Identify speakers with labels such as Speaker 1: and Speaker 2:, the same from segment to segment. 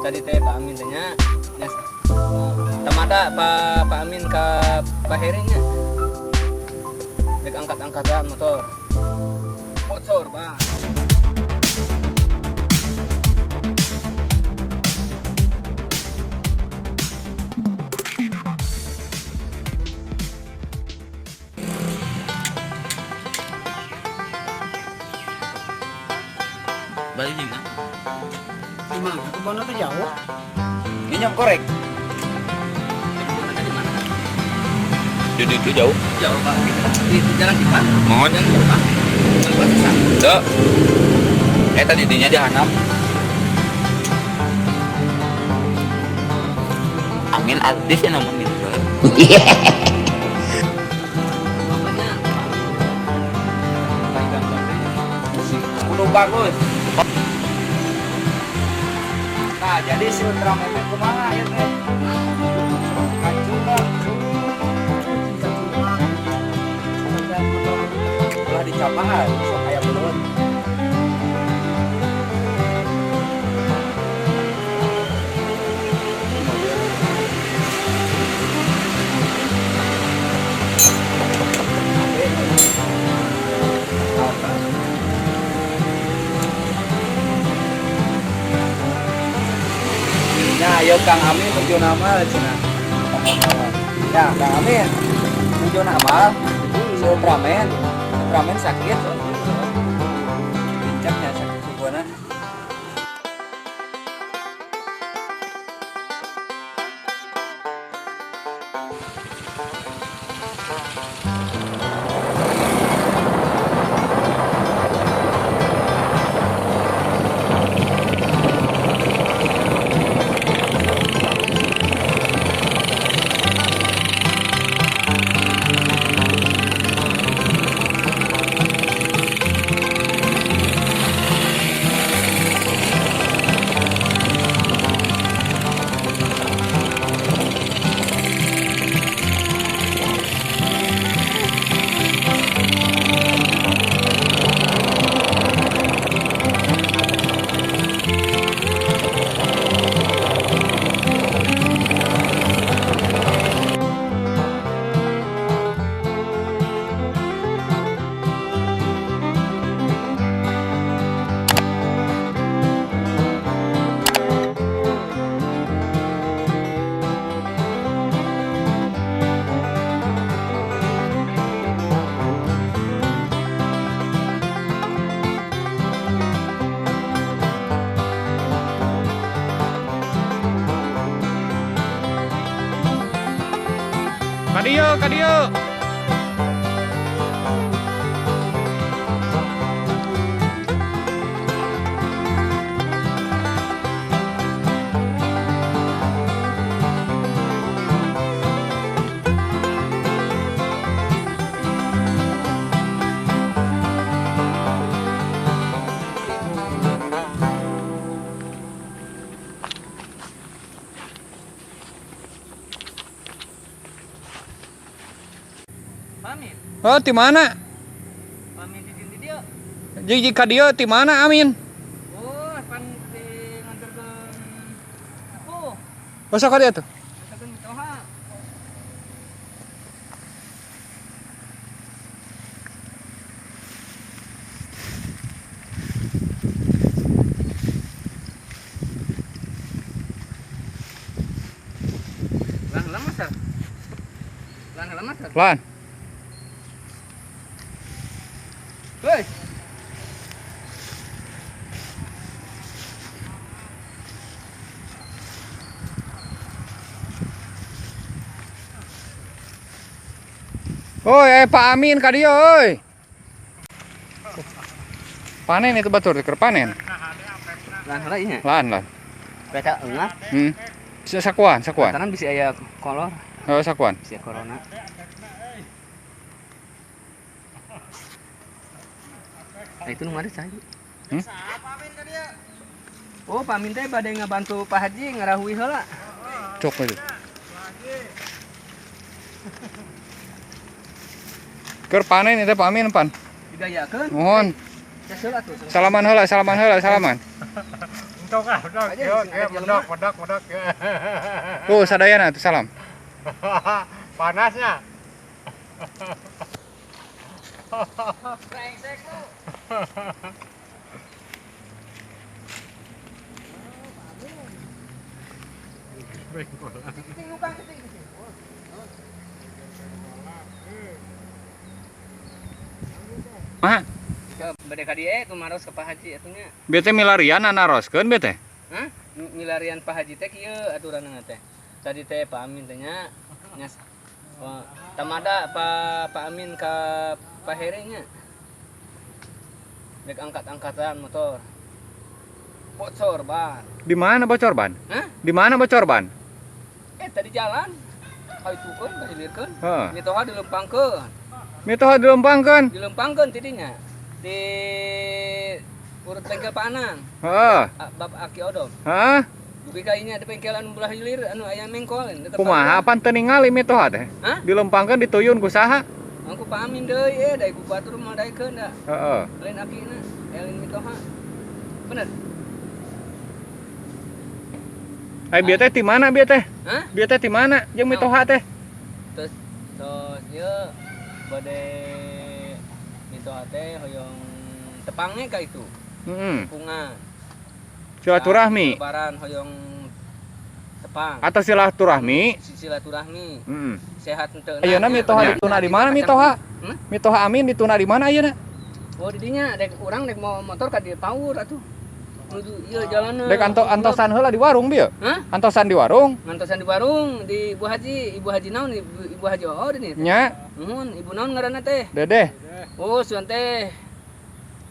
Speaker 1: Tadi teh Pak Amin teh nya. Tamada Pak Amin ka Pak Heri nya. Dek angkat-angkatan motor. Bocor, Bang.
Speaker 2: Balik jeung na.
Speaker 3: Di mana? Kebun teh jauh.
Speaker 2: Ini korek.
Speaker 1: Di mana?
Speaker 2: Di itu jauh.
Speaker 1: Jauh, Pak. Di jalan di Pak.
Speaker 2: Mohon.
Speaker 1: Jalan di Pak. Jalan Pak.
Speaker 2: Tuh. Tadi dinya dihanap. Amin artis ya namun gitu.
Speaker 4: Kudu bagus. Nah, jadi si Ultraman teh kumaha ya teh? Kacung. Ulah dicapahan, sok aya belut. Nah, ayo Kang Amin tujuh nama cenah. Ya, Kang Amin tujuh nama si Ultraman. Ultraman sakit. Pincaknya sakit subuhna.
Speaker 5: Kadio, kadio.
Speaker 1: Amin.
Speaker 5: Oh, di mana?
Speaker 1: Amin di dia.
Speaker 5: Jig ka dieu di mana Amin?
Speaker 1: Oh, pan di nganterkeun aku.
Speaker 5: Oh, sok ka dieu tuh.
Speaker 1: Nganterkeun mitoha. Lan lama sar. Lan lama sar.
Speaker 5: Lan.
Speaker 1: Hei.
Speaker 5: Oi, Pak Amin ka dieu euy. Panen itu batur keur panen.
Speaker 1: Lan heula ieu nya.
Speaker 5: Lan, lan.
Speaker 1: Beta eungah.
Speaker 5: Sakuan, sakuan.
Speaker 1: Tangan bisa aya kolor.
Speaker 5: Oh, sakuan.
Speaker 1: Bisa corona. Nah, itu nu mana cai? Oh, Pak Amin teh bade ngabantu Pak Haji ngarahui heula.
Speaker 5: Cok itu. Keur panen itu Pak Amin pan.
Speaker 1: Digayakeun.
Speaker 5: Mohon.
Speaker 1: Heula tuh.
Speaker 5: Salaman heula, salaman heula, salaman.
Speaker 6: Tong ah, medok medok medok.
Speaker 5: Tuh sadayana tuh salam.
Speaker 6: Panasnya.
Speaker 1: Brengsek lu.
Speaker 5: Mah.
Speaker 1: Bade ka dieu tumaros ka Pak Haji atuh nya.
Speaker 5: Bieu teh milarian naroskeun bieu teh.
Speaker 1: Hah? Milarian Pak Haji teh kieu aturanna teh. Tadi teh Pak Amin teh nya nya tamada Pak Amin ka Pak Heri nya. Rek angkat-angkatan motor. Bocor ban.
Speaker 5: Di mana bocor ban?
Speaker 1: Hah?
Speaker 5: Di mana bocor ban?
Speaker 1: Tadi jalan. Kaitukeun, kahilirkeun.
Speaker 5: Heeh.
Speaker 1: Mitoha dilempangkeun.
Speaker 5: Mitoha dilempangkeun.
Speaker 1: Dilempangkeun tidinya. Di urut bengkel Pak Anang.
Speaker 5: Heeh.
Speaker 1: Bab Aki Odom.
Speaker 5: Heeh.
Speaker 1: Dugi ka inya di bengkel anu belah hilir anu aya mengkol.
Speaker 5: Kumaha pan teu ningali mitoha teh?
Speaker 1: Hah?
Speaker 5: Dilempangkeun dituyun ku saha?
Speaker 1: Angku Pak Amin deui da ku batur mah daekeun da.
Speaker 5: Heeh.
Speaker 1: Lain akina, lain mitoha. Bener.
Speaker 5: Ai bieu teh ti mana bieu teh?
Speaker 1: Hah?
Speaker 5: Bieu teh ti mana jeung mitoha teh?
Speaker 1: Terus terus ieu bade mitoha teh hoyong tepange ka itu.
Speaker 5: Heeh.
Speaker 1: Pungan.
Speaker 5: Silaturahmi.
Speaker 1: Lebaran hoyong tepang.
Speaker 5: Atau silaturahmi?
Speaker 1: Silaturahmi.
Speaker 5: Heeh.
Speaker 1: Sehat henteu.
Speaker 5: Ayeuna mitoha dituna di mana mitoha?
Speaker 1: Hmm?
Speaker 5: Mitoha Amin dituna di mana ayeuna?
Speaker 1: Oh di dinya dek urang dek mau motor ka dieu paur atuh. Menuju ieu jalanna.
Speaker 5: Dek antosan heula di warung bieu.
Speaker 1: Hah?
Speaker 5: Antosan di warung.
Speaker 1: Ngantosan di warung di Ibu Haji, Ibu Haji naon? Ibu Haji oh di
Speaker 5: nya.
Speaker 1: Nuhun, Ibu naon ngaranna teh?
Speaker 5: Dedeh.
Speaker 1: Oh, suan teh.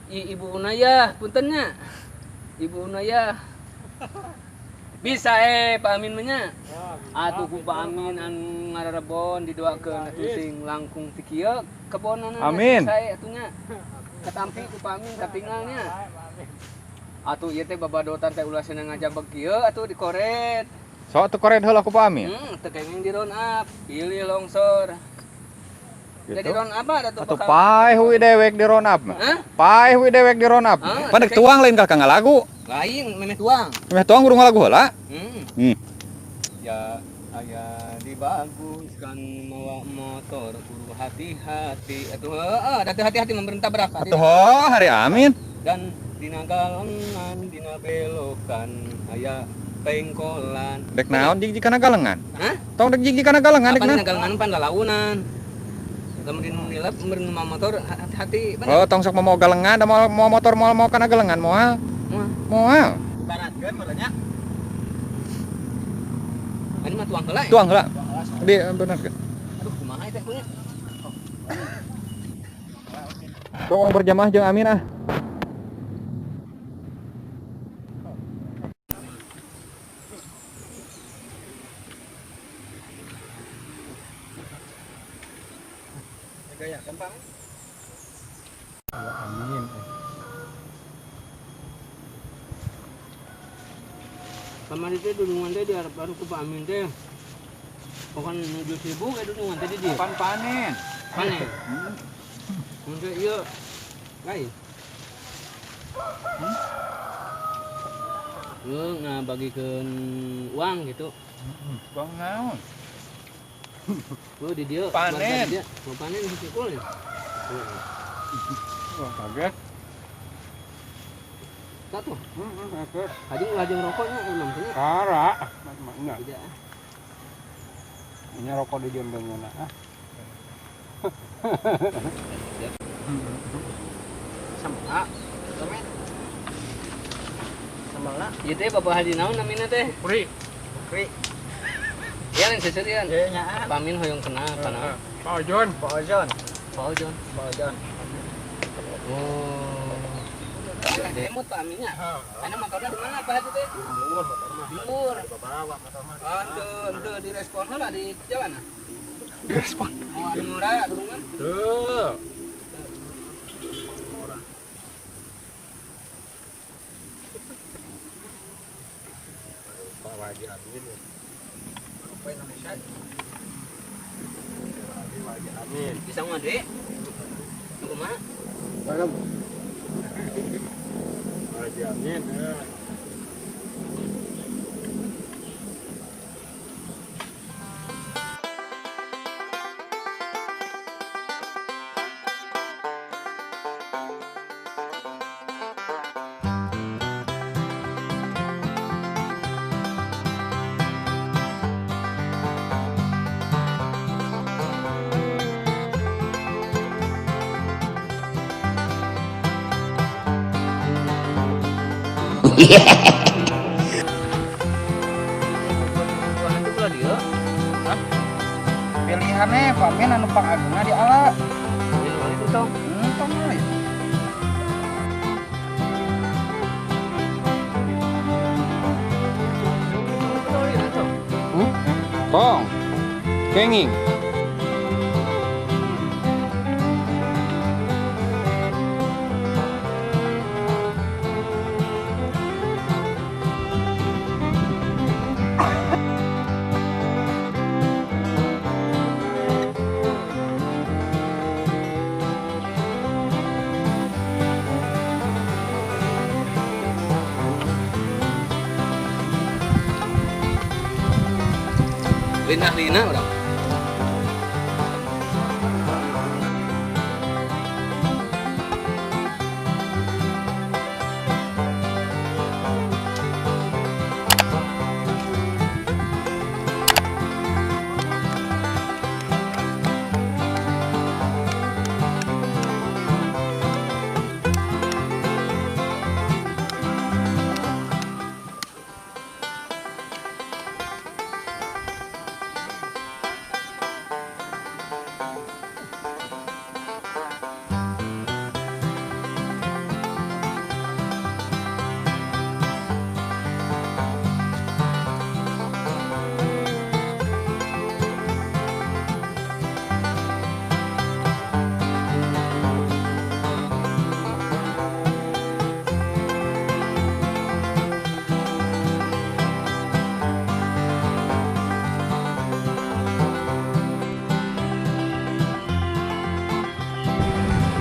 Speaker 1: Ibu Unayah, punten nya. Ibu Unayah. Bisa Pak Amin mah nya. Atuh ku Pak Amin anu ngararebon didoakeun atuh sing langkung ti kieu kebonana.
Speaker 5: Amin.
Speaker 1: Sae atuh nya. Katampi ku Pak Amin katingal nya. Atuh ieu teh babadotan teh ulah senang ngajabeg kieu atuh dikoret.
Speaker 5: Sok teu koret heula ku Pak Amin.
Speaker 1: Teu kenging di round up, pilih longsor.
Speaker 5: Gitu.
Speaker 1: Jadi round up ada tuh
Speaker 5: Atuh paeh we dewek di round up mah.
Speaker 1: Hah?
Speaker 5: Paeh we dewek di round up. Pan dek tuang lain ka ngalagu.
Speaker 1: Lain memeh tuang.
Speaker 5: Memeh tuang kudu ngalagu heula.
Speaker 1: Hmm. Ya aya dibaguskan mawa motor kudu hati-hati atuh heeh da teu hati-hati memerintah berak.
Speaker 5: Atuh heuh hari Amin.
Speaker 1: Dan dina galengan dina belokan aya pengkolan.
Speaker 5: Dek naon jig kana galengan?
Speaker 1: Hah?
Speaker 5: Tong dek jig kana galengan dek
Speaker 1: naon?
Speaker 5: Dina
Speaker 1: galengan pan lalaunan. Lamun dinu nilep meureun motor hati-hati.
Speaker 5: Oh, tong sok mau galengan da mau motor mau kana galengan moal. Moal.
Speaker 4: Ibaratkeun meureun nya.
Speaker 1: Ini mah tuang heula.
Speaker 5: Tuang heula. Di bener ke?
Speaker 1: Aduh, kumaha teh punya.
Speaker 5: Tuang berjamaah jeung Amin ah.
Speaker 1: Gaya kan Pak?
Speaker 6: Ya Amin.
Speaker 1: Kamari teh dunungan teh diharap-harap ku Pak Amin teh. Bukan menuju sibuk ya dunungan teh di dieu.
Speaker 4: Pan panen.
Speaker 1: Panen. Mun teh ieu lain. Heuh, ngabagikeun uang gitu.
Speaker 5: Uang naon?
Speaker 1: Oh, di dieu.
Speaker 5: Panen.
Speaker 1: Mau panen di sikul ya.
Speaker 5: Wah, kaget.
Speaker 1: Satu.
Speaker 6: Kaget.
Speaker 1: Hajeng lajeng rokoknya emang punya.
Speaker 6: Kara, mana?
Speaker 1: Tidak.
Speaker 6: Ini rokok di jembengna ah.
Speaker 1: Sama. Sambalna. Ieu teh Bapak Haji naon namina teh?
Speaker 6: Puri.
Speaker 1: Puri. Iya lain seserian.
Speaker 4: Iya nya.
Speaker 1: Pak Amin hoyong kenal kana.
Speaker 6: Pak Ojon,
Speaker 4: Pak Ojon.
Speaker 1: Pak Ojon.
Speaker 4: Pak Ojon.
Speaker 1: Oh. Emut Pak Aminnya. Ana motorna di mana Pak Haji teh?
Speaker 6: Lembur motor mah.
Speaker 1: Lembur.
Speaker 6: Bawa motor mah.
Speaker 1: Ah, teu direspon heula di jalan.
Speaker 5: Direspon.
Speaker 1: Oh, anu raya dunungan.
Speaker 6: Tuh. Pak Haji Amin.
Speaker 4: Apa Indonesia?
Speaker 6: Pak Haji Amin.
Speaker 1: Bisa ngade? Kumaha?
Speaker 6: Pak Haji Amin.
Speaker 1: Buah-buahan itu pula dia.
Speaker 5: Pilihannya Pak Amin anu pangagengna di ala.
Speaker 1: Itu tong.
Speaker 5: Tong we. Tong. Kenging.
Speaker 1: Lina-lina urang.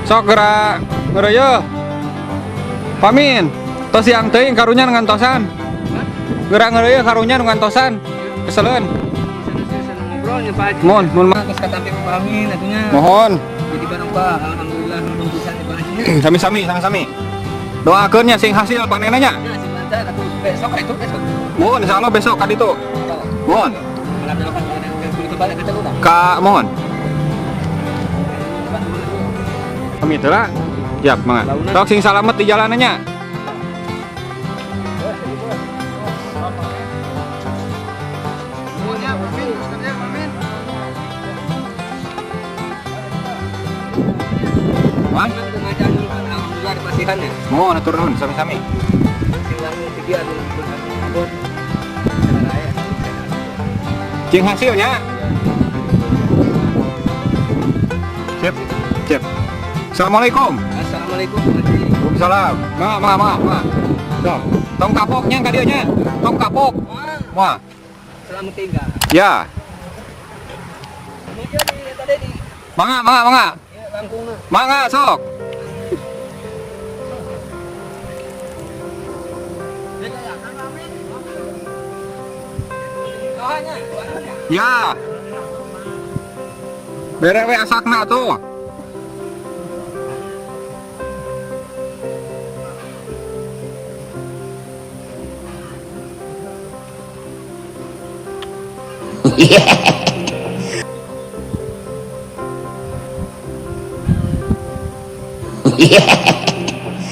Speaker 5: Sok gerak ngeureuy. Pamin, tos siang teuing karunya nu ngantosan. Gerak ngeureuy karunya nu ngantosan. Keseleun.
Speaker 1: Sana ngobrolnya Pak Haji.
Speaker 5: Mohon, mohon maaf.
Speaker 1: Terus katampi Pak Amin atunya.
Speaker 5: Mohon.
Speaker 1: Jadi barokah alhamdulillah nuhun pisan di Pak Haji.
Speaker 5: Sami-sami, sami-sami. Doakeun nya sing hasil panenna nya.
Speaker 1: Ya, sing lancar atuh besok itu besok.
Speaker 5: Mohon insyaallah besok ka ditu. Mohon. Ka mohon. Pamit heula. Siap, mangga. Sok sing salamet di jalanannya. Wan?
Speaker 1: Alhamdulillah dipasihan ya.
Speaker 5: Mohon atur nuhun sami-sami. Cing hasilnya. Sip, sip. Assalamualaikum.
Speaker 1: Assalamualaikum.
Speaker 5: Waalaikumsalam. Ma, ma, ma, ma. Sok, tong kapoknya ka dieu nya. Tong kapok. Wah.
Speaker 1: Selamat tinggal.
Speaker 5: Ya. Mangga, mangga, mangga. Mangga sok. Ya. Bere we asakna tuh.